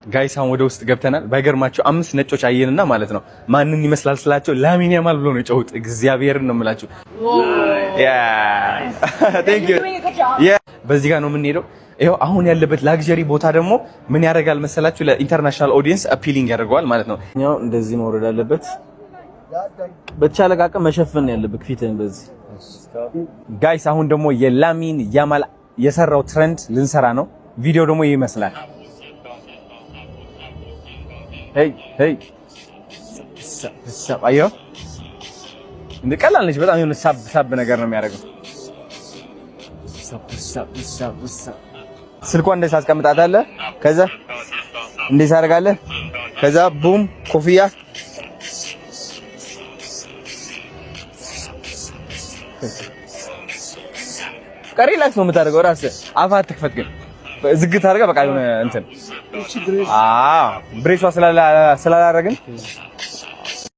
Guys፣ አሁን ወደ ውስጥ ገብተናል። ባይገርማቸው አምስት ነጮች አየንና ማለት ነው ማንን ይመስላል ስላቸው ላሚን ያማል ብሎ ነው የጮሁት። እግዚአብሔርን ነው የምላችሁ። Thank you። በዚህ ጋር ነው የምንሄደው። ይኸው አሁን ያለበት luxury ቦታ ደግሞ ምን ያደርጋል መሰላችሁ? ለ international audience appealing ያደርገዋል ማለት ነው። ያው እንደዚህ መውረድ አለበት። በተቻለ አቅም መሸፈን ነው ያለብህ ፊትህን በዚህ። Guys፣ አሁን ደግሞ የላሚን ያማል የሰራው trend ልንሰራ ነው። ቪዲዮ ደግሞ ይመስላል። Hey hey፣ አየኸው? እንደ ቀላል ነች በጣም። የሆነ ሳብ ሳብ ነገር ነው የሚያደርገው። ስልኳን እንደዚህ ታስቀምጣታለህ። ከዛ እንደዚህ ታደርጋለህ። ከዛ boom ኮፍያ። Relax ነው የምታደርገው። ራስህ አፍህ አትክፈት ግን ዝግት አድርገህ በቃ የሆነ እንትን። አዎ፣ brace ዋ ስላላረግን።